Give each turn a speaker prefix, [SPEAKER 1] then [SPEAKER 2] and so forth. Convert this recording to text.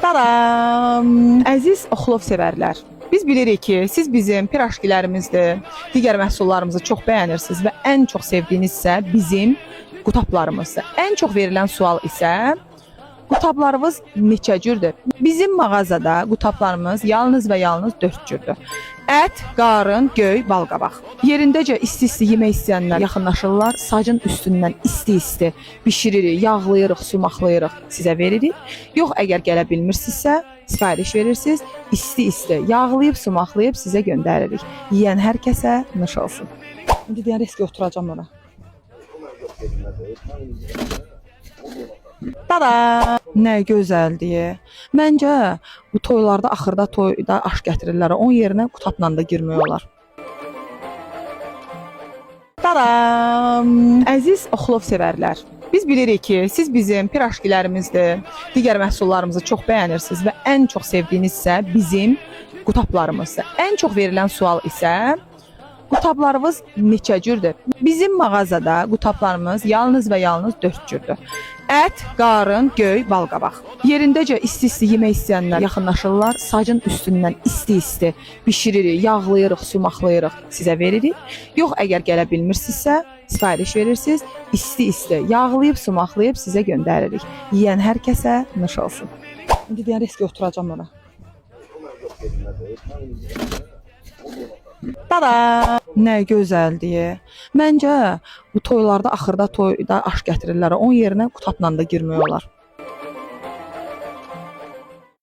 [SPEAKER 1] Tadam! Əziz Oxlov sevərlər, biz bilirik ki, siz bizim piraşkilərimizdir, digər məhsullarımızı çox bəyənirsiniz və ən çox sevdiyiniz isə bizim qutablarımızdır. Ən çox verilən sual isə qutablarımız neçə cürdür? Bizim mağazada qutablarımız yalnız və yalnız 4 cürdür. Ət, qarın, göy, balqabaq. Yerindəcə isti-isti yemək istəyənlər yaxınlaşırlar, sacın üstündən isti-isti bişiririk, yağlayırıq, sumaqlayırıq, sizə veririk. Yox, əgər gələ bilmirsinizsə, sifariş verirsiniz, isti-isti yağlayıb, sumaqlayıb sizə göndəririk. Yeyən hər kəsə nuş olsun. İndi deyən riskə oturacam ora. Tada! Nə gözəldir. Məncə bu toylarda axırda toyda aş gətirirlər. Onun yerinə qutabla da girmək olar. Tadam! Əziz Oxlov sevərlər, biz bilirik ki, siz bizim piraşkilərimizdir, digər məhsullarımızı çox bəyənirsiniz və ən çox sevdiyiniz isə bizim qutablarımızdır. Ən çox verilən sual isə qutablarımız neçə cürdür? Bizim mağazada qutablarımız yalnız və yalnız 4 cürdür. Ət, qarın, göy, balqabaq. Yerindəcə isti-isti yemək istəyənlər yaxınlaşırlar, sacın üstündən isti-isti bişiririk, yağlayırıq, sumaqlayırıq, sizə veririk. Yox, əgər gələ bilmirsinizsə, sifariş verirsiniz, isti-isti yağlayıb, sumaqlayıb sizə göndəririk. Yeyən hər kəsə nuş olsun. İndi deyən riskə oturacam ora. Tada! Nə gözəldir. Məncə bu toylarda axırda toyda aş gətirirlər. Onun yerinə qutabla da girmək olar.